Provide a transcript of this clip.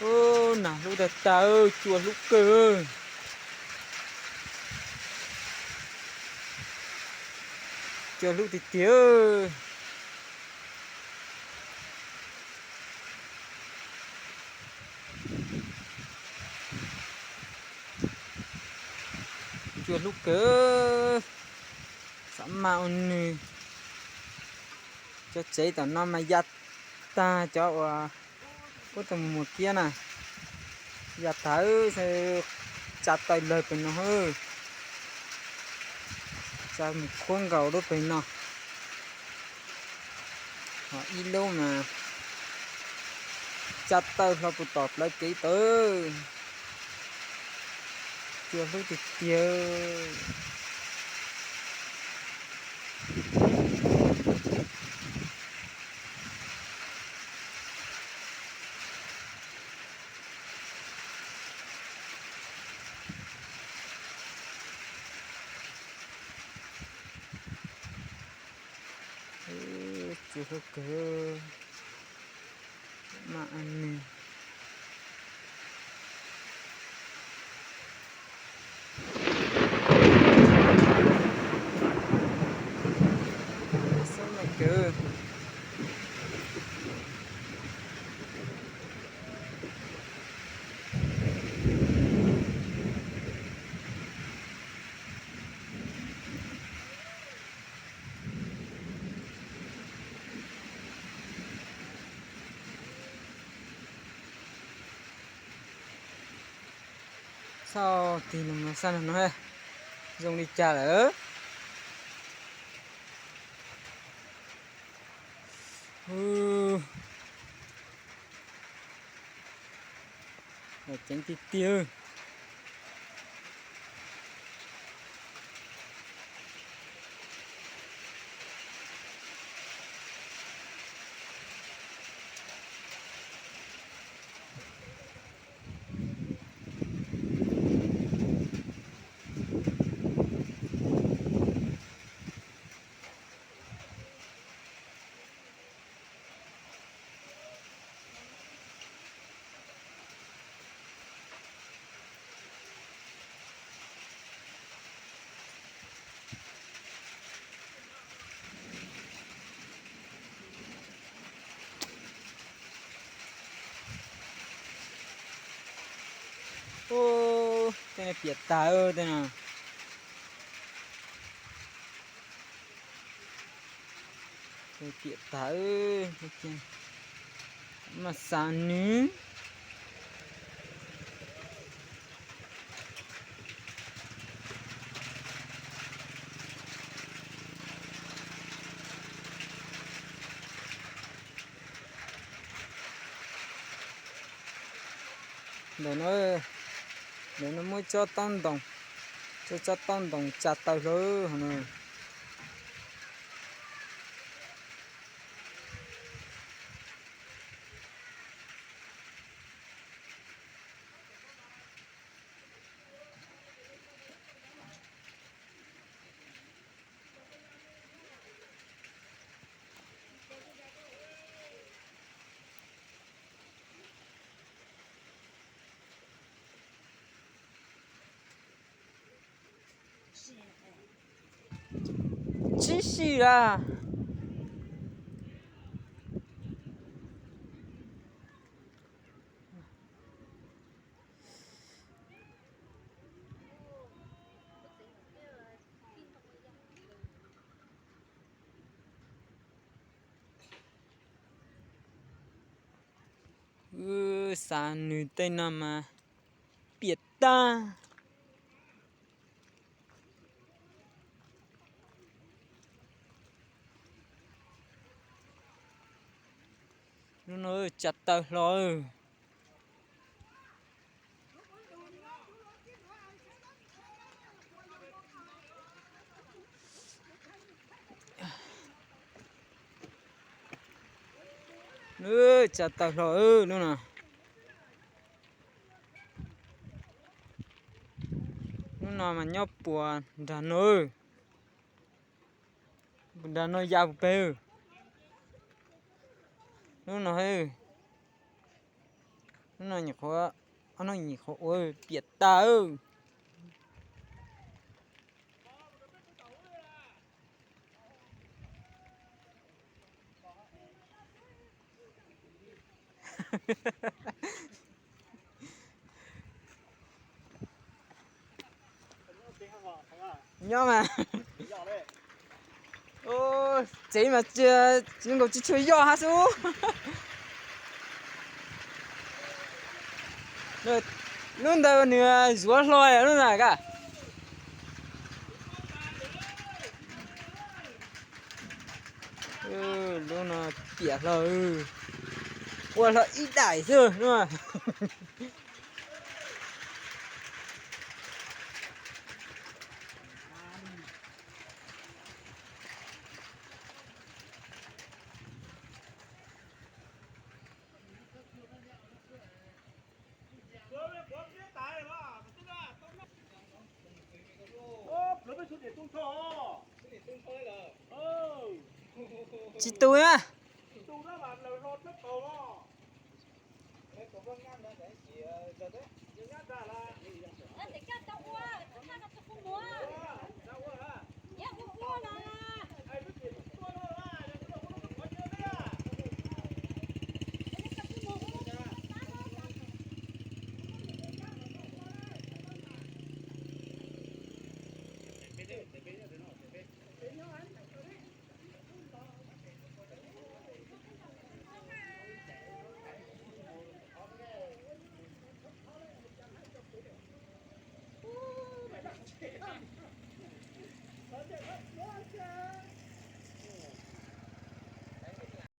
Ub, nas hlub tag tag, cua hlub kawg. Cua hlub tiag tiag. Cua hlub kawg. Xav mas ua nws. Cov tsev tom no mas ya tag, cov uas puab tau mus muag kiab na, ya tag, tsa tawg lawg pem no. Tsa mus khuab nkaus lub pem no. Ho ib lub mas tsa tawg hlo puag tom plawv kev tawm. Cua hlub tiag tiag. Cua hlub kawg. Mas nws xub me kawg. Txhob tig no mas xab no no, zoo li cas lawm. Ceev tiag tiag. Ub, tej no piam tag tej no. Piam tag, mas xav nws. Ntawm no, ntawm no muaj tsob taub ntoos, tsob, tsob taub ntoos tsa tawg hlo hov no. Tsis sim lawm. Wb xav nws tej no mas piam tag. Lub no tsa tawg hlo. Lub tsa tawg hlo lub no. Lub no mas nyob puas nram no, puas nram no ya puas pem. Lub no, Hnub no nyuam qhuav, ob hnub nyuam qhuav ua piam tag. Nyob mas. Tsev mas tsis, tsis nkaus tsis tshua yoj hab xwb. Lub ntawd nws zuav hlo lub na ka. Lub no piam hlo, ua hlo ib daim xwb no. Tsis tus na.